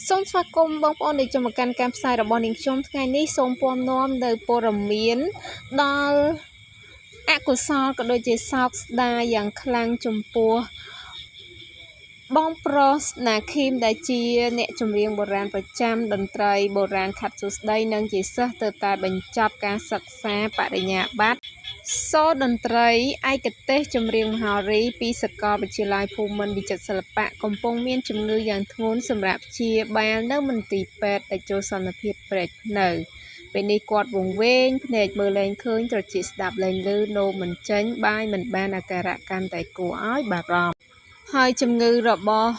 សូមស្វាគមន៍បងប្អូនដែលចូលមកកាន់ការផ្សាយរបស់នាងខ្ញុំថ្ងៃនេះសូមពំនាំនៅព័ត៌មានដល់អកុសលក៏ដូចជាសោកស្ដាយយ៉ាងខ្លាំងចំពោះបងប្រុសណាឃីមដែលជាអ្នកចម្រៀងបុរាណប្រចាំតន្ត្រីបុរាណខាត់សួស្តីនិងជាសិស្សទើបតែបញ្ចប់ការសិក្សាបរិញ្ញាបត្រសូរតន្ត្រីឯកទេសចម្រៀងមហោរីពីសាកលវិទ្យាល័យភូមិន្ទវិចិត្រសិល្បៈកំពុងមានជំងឺយ៉ាងធ្ងន់សម្រាប់ព្យាបាលនៅមន្ទីរពេទ្យតេជោសន្តិភាពព្រែកព្នៅពេលនេះគាត់វង្វេងភ្នែកមើលលែងឃើញត្រចៀកស្ដាប់លែងឮនោមមិនចេញបាយមិនបានអាការៈកាន់តែគួរឲ្យបារម្ភហើយជំងឺរបស់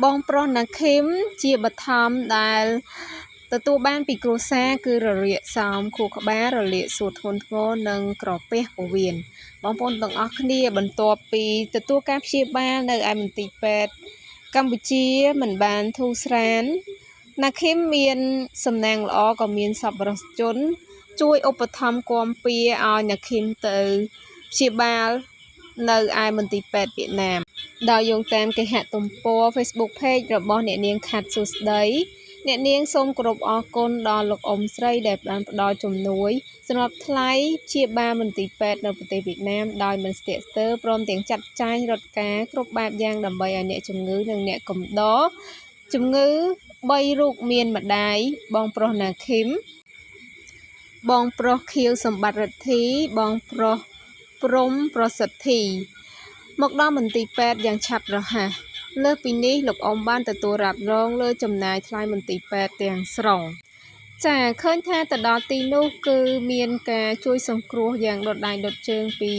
បងប្រុសណាឃីមជាបឋមដែលទទួលបានពីគ្រួសារគឺរលាកសោមខួរក្បាលរលាកសួតធ្ងន់ធ្ងរនិងក្រពះពោះវៀនបងប្អូនទាំងអស់គ្នាបន្ទាប់ពីទទួលការព្យាបាលនៅឯមន្ទីរពេទ្យកម្ពុជាមិនបានធូរស្រាលណាឃីមមានសំណាងល្អក៏មានសប្បុរសជន ជួយឧបត្ថម្ភគាំពារឲ្យណាឃីមទៅព្យាបាលនៅឯមន្ទីរពេទ្យវៀតណាមដោយយោងតាមគេហទំព័រ Facebook Page របស់អ្នកនាងខាត់សួស្តីអ្នកនាងសូមគោរពអរគុណដល់លោកអ៊ំស្រីដែលបានផ្ដល់ជំនួយសម្រាប់ថ្លៃព្យាបាលមន្ទីរពេទ្យនៅប្រទេសវៀតណាមដោយមិនស្ទាក់ស្ទើរព្រមទាំងចាត់ចែងរត់ការគ្រប់បែបយ៉ាងដើម្បីឲ្យអ្នកជំងឺនិងអ្នកកំដរជំងឺ3រូបមានម្ដាយបងប្រុសណាឃីមបងប្រុសខៀវសម្បត្តិរិទ្ធីបងប្រុសព្រំប្រសិទ្ធីមកដល់មន្ទីរពេទ្យយ៉ាងឆាប់រហ័សលើសពីនេះលោកអ៊ំបានទទួលរ៉ាប់រងលើចំណាយថ្លៃមន្ទីរពេទ្យទាំងស្រុងចាឃើញថាទៅដល់ទីនោះគឺមានការជួយសង្គ្រោះយ៉ាងដុតដៃដុតជើងពី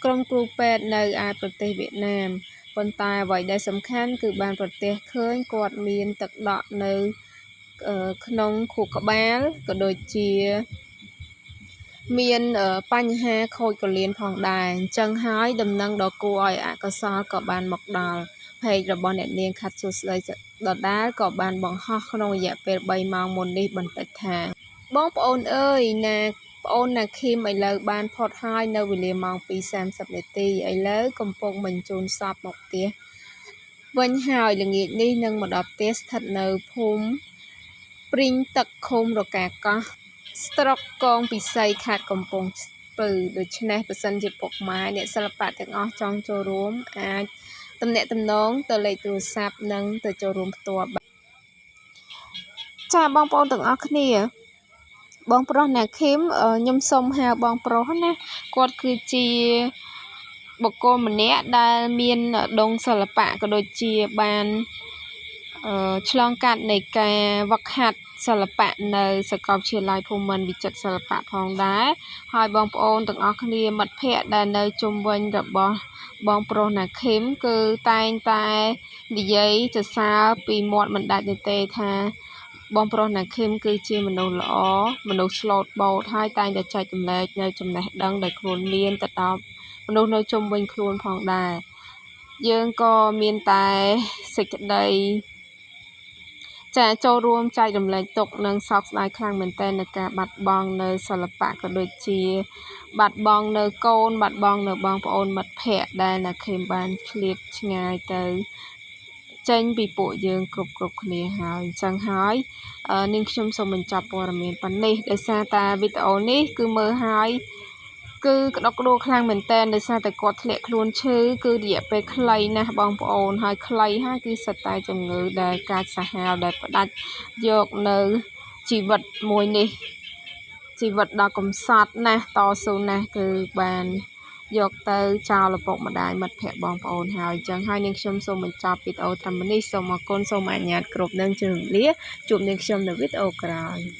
ក្រុមគ្រូពេទ្យនៅឯប្រទេសវៀតណាមប៉ុន្តែអ្វីដែលសំខាន់គឺបានប្រទះឃើញគាត់មានទឹកដក់នៅក្នុងខួរក្បាលក៏ដូចជាមានបញ្ហាខូចកលៀនផងដែរអញ្ចឹងហើយដំណឹងដ៏គួរឲ្យអកុសលក៏បានមកដល់ផេករបស់អ្នកនាងខាត់សួស្តីដដែលក៏បានបង្ហោះក្នុងរយៈពេល3ម៉ោងមុននេះបន្តិចថាបងប្អូនអើយណាប្អូនណាឃីមឥឡូវបានផុតហើយនៅវេលាម៉ោង2:30នាទីឥឡូវកំពុងបញ្ជូនសពមកផ្ទះវិញហើយល្ងាចនេះនឹងមកដល់ផ្ទះស្ថិតនៅភូមិព្រីងទឹកឃុំរកាកោះស្រុកកងពិសីខេត្តកំពង់ស្ពឺដូច្នេះប្រសិនជាពុកម៉ែអ្នកសិល្បៈទាំងអស់ចង់ចូលរួមអាចទំនាក់ទំនងទៅលេខទូរស័ព្ទនិងទៅចូលរួមផ្ទាល់ចាបងប្អូនទាំងអស់គ្នាបងប្រុសណាឃីមខ្ញុំសូមហៅបងប្រុសណាគាត់គឺជាបុគ្គលម្នាក់ដែលមានដងសិល្បៈក៏ដូចជាបានឆ្លងកាត់នៃការវឹកហាត់សិល្បៈនៅសាកលវិទ្យាល័យភូមិន្ទវិចិត្រសិល្បៈផងដែរហើយបងប្អូនទាំងអស់គ្នាមិត្តភ័ក្តិដែលនៅជុំវិញរបស់បងប្រុសណាឃីមគឺតែងតែនិយាយសរសើរពីមាត់មិនដាច់នោះទេថាបងប្រុសណាឃីមគឺជាមនុស្សល្អមនុស្សស្លូតបូតហើយតែងតែចែករំលែកនៅចំណេះដឹងដែលខ្លួនមានទៅដល់មនុស្សនៅជុំវិញខ្លួនផងដែរយើងក៏មានតែសេចក្តីចាចូលរួមចែករំលែកទុកនិងសោកស្ដាយខ្លាំងមែនទែននៅការបាត់បង់នៅសិល្បៈក៏ដូចជាបាត់បង់នៅកូនបាត់បង់នៅបងប្អូនមិត្តភ័ក្តិដែលណាឃីមបានឆ្លៀតឆ្ងាយទៅចេញពីពួកយើងគ្រប់គ្រប់គ្នាហើយអញ្ចឹងហើយនាងខ្ញុំសូមបញ្ចប់ព័ត៌មានប៉ុណ្នេះដោយសារតែវីដេអូនេះគឺមើលហើយគឺក្តុកក្តួលខ្លាំងមែនតើដោយសារតែគាត់ធ្លាក់ខ្លួនឈឺគឺរយៈពេលខ្លីណាស់បងប្អូនហើយខ្លីហើយគឺសិតតែជំងឺដែលកាចសាហាវដែលផ្ដាច់យកនៅជីវិតមួយនេះជីវិតដ៏កំសត់ណាស់តស៊ូណាស់គឺបានយកទៅចោលឪពុកម្ដាយមិត្តភ័ក្តិបងប្អូនហើយអញ្ចឹងហើយនាងខ្ញុំសូមបញ្ចប់វីដេអូត្រឹមនេះសូមអរគុណសូមអនុញ្ញាតគ្រប់នឹងជម្រាបលាជួបនាងខ្ញុំនៅវីដេអូក្រោយ។